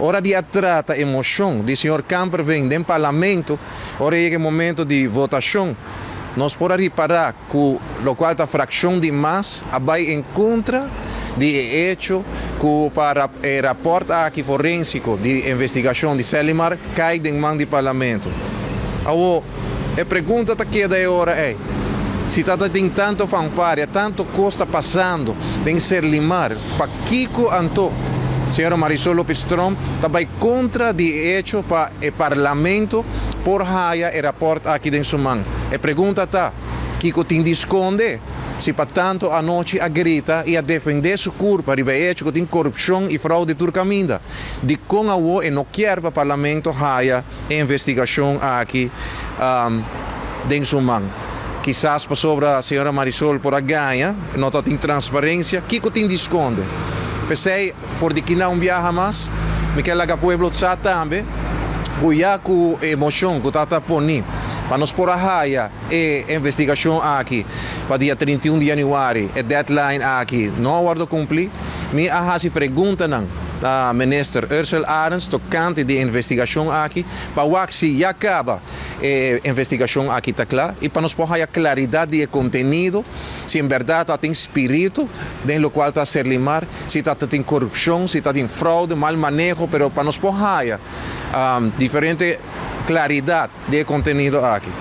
Ora di a trata e mocion di señor Kamperveen den Parlamento, ora yega e momento di votacion, nos por a ripara cu locual ta fraccion di mas a bay en contra di e hecho cu pa e raport aki forensico di investigacion di Serlimar cay den man di Parlamento. Awo, e pregunta ta keda e ora ey, si ta tin tanto fanfaria, tanto cos ta pasando den Serlimar, pakico anto señora Marisol Lopez Tromp ta bay contra di e hecho pa e Parlamento por haya e raport aki den su man? E pregunta ta, kico tin di sconde? Si pa tanto anochi a grita y a defende su curpa riba e hecho cu tin corupcion y fraude tur caminda, dicon awo e no kier pa Parlamento haya e investigacion aki den su man? Kisas pasobra señora Marisol por a gaña, no ta tin transparencia, kico tin di sconde? P'esey, for di kina un biaha mas, mi kier laga pueblo sa tambe cu ya cu e mocion cu ta ta poni pa nos por a haya e investigacion aki pa dia 31 di januari, e deadline aki no a wordo cumpli, mi a haci preguntanan na Minister Ursell Arends tocante di e investigacion aki pa wak si ya caba e investigacion aki ta cla y pa nos por haya claridad di e contenido, si en berdad ta tin spirito den locual ta Serlimar, si ta tin corupcion, si ta tin fraude, mal maneho, pero pa nos por haya diferente claridad di e contenido aki.